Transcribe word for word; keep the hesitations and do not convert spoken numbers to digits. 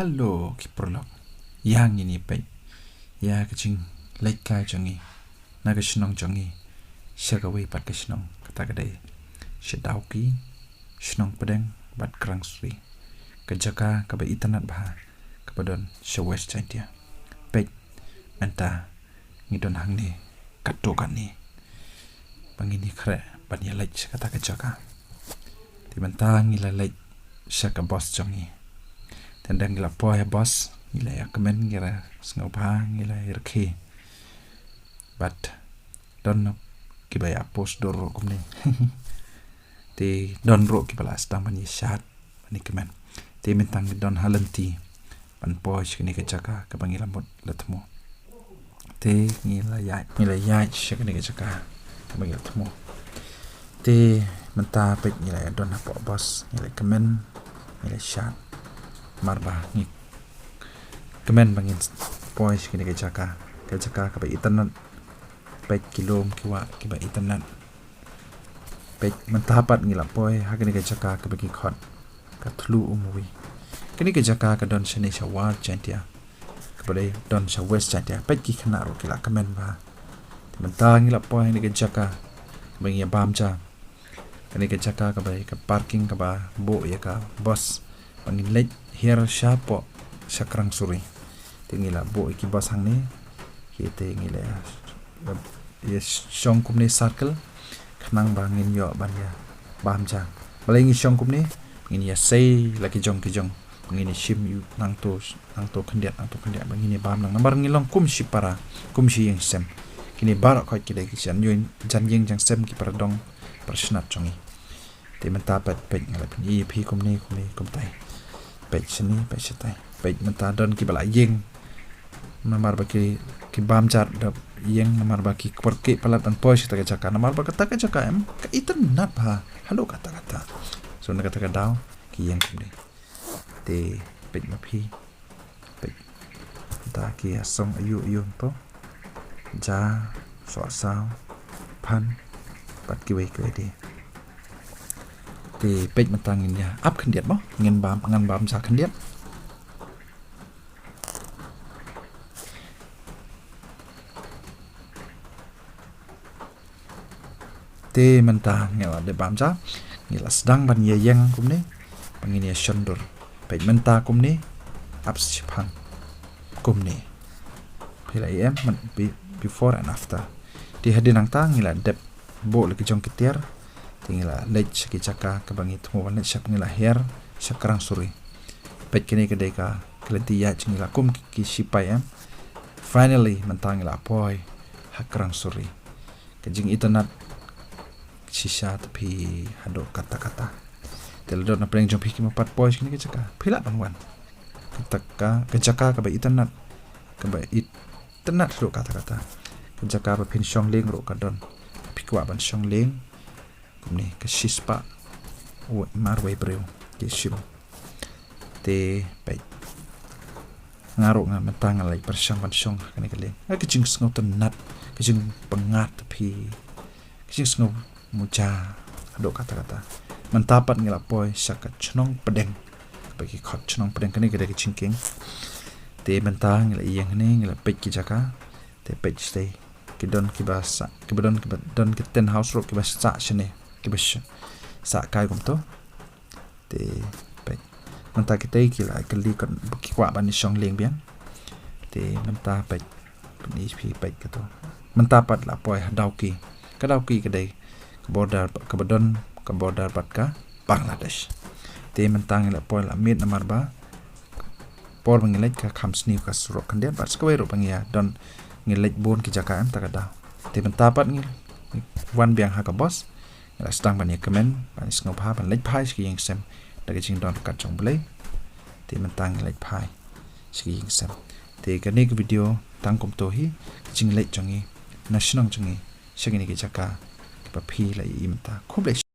Hello ki paralok. Ïa ngin ïa peit ïa ka jingleit kai jong ngi na ka shnong jong ngi sha kawei pat ka shnong, kata ka dei sha Dawki, Shnong Pdeng bad Krang Suri, ka jaka kaba itynnad bha kaba don sha West Jaintia. Peit mynta ngi don hangne katto katne ba ngin ïa khreh ban ïa leit sha kata ka jaka. Te mynta ngi la leit sha ka bus jong ngi. Te ynda ngi la poi ha bus ngi la ïa kmen, ngi la sngewbha, ngi la ïa rkhie. Bad don kiba ïa post dur ruh kumne. Te don ruh kiba la sdang ban ïa shad ban ïa kmen. Te mynta ngi don ha lynti ban poi sha kane ka jaka kaba ngi la mut la thmu. Te ngi la ïaid, ngi la ïaid sha kane ka jaka kaba ngi la thmu. Te mynta peit ngi la ïa don hapoh bus, ngi la kmen, ngi la shad. Namar ba ngi kmen ba ngin poi sha kane ka jaka, ka jaka kaba itynnad. Peit ki lum ki wah kiba itynnad. Peit mynta pat ngi la poi ha kane ka jaka kaba ki khot ka Thlu Umwi. Kane ka jaka ka don shane sha War Jaintia, kaba dei don sha West Jaintia. Peit ki khynnah ruh ki la kmen bha. Te mynta ngi la poi ha kane ka jaka kaba ngi ïa bam ja. Kane ka jaka kaba dei ka parking kaba buh ïa ka bus ba ngin leit hiar shapoh sha Krang Suri. Te ngi la buh ïa ki bus hangne. Ki te ngi la ïa shong kumne circle khnang ba ngin ïoh ban ïa bam ja. Balei ngi shong kumne? Ngin ïa sei la ki jong ki jong, ngin ïa shim ïa u nangto, nangto khyndiat, nangto khyndiat ba ngin ïa bam lang. Namar ngi long kum shipara, kum shi ïing sem. Kine baroh khoit ki dei ki jan ïing, jan ïing jong sem, ki para dong para shnat jong ngi. Te mynta peit, peit nga la pyni ïa phi kumne, kumne, kumtai. Peit shane, peit shatai. Peit mynta don kiba la ïeng. Namar ba ki, ki bam ja da ïeng, namar ba ki kyrkieh palat ban poi sha kata ka jaka. Namar ba kata ka jaka em ka itynnad bha haduh katta katta. So na kata ka daw ki ïeng kumne. Te peit ma phi. Peit. Da ki ïa song aïu aïu to. Ja, soh saw, phan, bad kiwei kiwei de. Te peit mynta ngin ïa ap khyndiat mo, ngin bam, ngan bam ja khyndiat. Te mynta ngi la dep bam ja, ngi la sdang ban ïa ïeng kumne, ba ngin ïa shon dur. Peit mynta kumne, ap shiphang kumne. Phi la ïa em, myn-, be-, before and after. Te hadien nangta ngi la dep buh la ki jong ki tiar, te ngi la leit sha ki jaka kaba ngi thmu ban leit, sha ngi la hiar sha Krang Suri. Peit kane ka dei ka, ka lynti ïaid jong ngi la kum ki, ki shipai em. Finally mynta ngi la poi ha Krang Suri. Ka jingitynnad shisha te phi haduh katta katta. Te lada don na pdeng jong phi kim pat poi sha kane ka jaka, phi lah ban wan. Kata ka, ka jaka kaba itynnad, kaba itynnad haduh katta katta. Ka jaka ba phin shong lieng ruh ka don. Phi kwah ban shong lieng kumne, ka shispah wei, marwei briew ki shim. Te peit. Nga ruh nga mynta nga la leit pyrshang ban shong ha kane ka lieng. Ka jingsngewtynnad, ka jingpyngngad te phi, ka jingsngew muja haduh katta katta. Mynta pat ngi la poi sha ka Chnong Pdeng, kaba ki khot Chnong Pdeng, kane ka dei ka jingkieng. Te mynta ngi la ïeng hangne, ngi la peit ki jaka. Te peit shatei, ki don kiba sah, kiba don, kiba don ki tent house ruh kiba sah shane, kiba sh-, sah kai kumto. Te peit. Mynta kitei ki la kylli, ki kwah ban shong lieng biang. Te mynta peit, peit kato. Mynta pat la poi ha Dawki. Ka Dawki ka dei ka border, kaba don, ka border bad ka Bangladesh. Te mynta ngi la poi la miet namar ba por ba ngi leit ka kham sniew ka surok khyndiat, bad sa kawei ruh ba ngi ïa don, ngi leit bun ki jaka em ta ka daw. Te mynta pat ngi wan biang ha ka bus, ngi la sdang ban ïa kmen, ban ïa sngewbha ban leit phai sha ki ïing sem da ka jingdon ryngkat jong U Blei. Te mynta ngi leit phai sha ki ïing sem. Te kane ka video tang kumto hi, ka jingleit jong ngi na shnong jong ngi sha kine ki jaka ba phi la ïohi mynta. Khublei.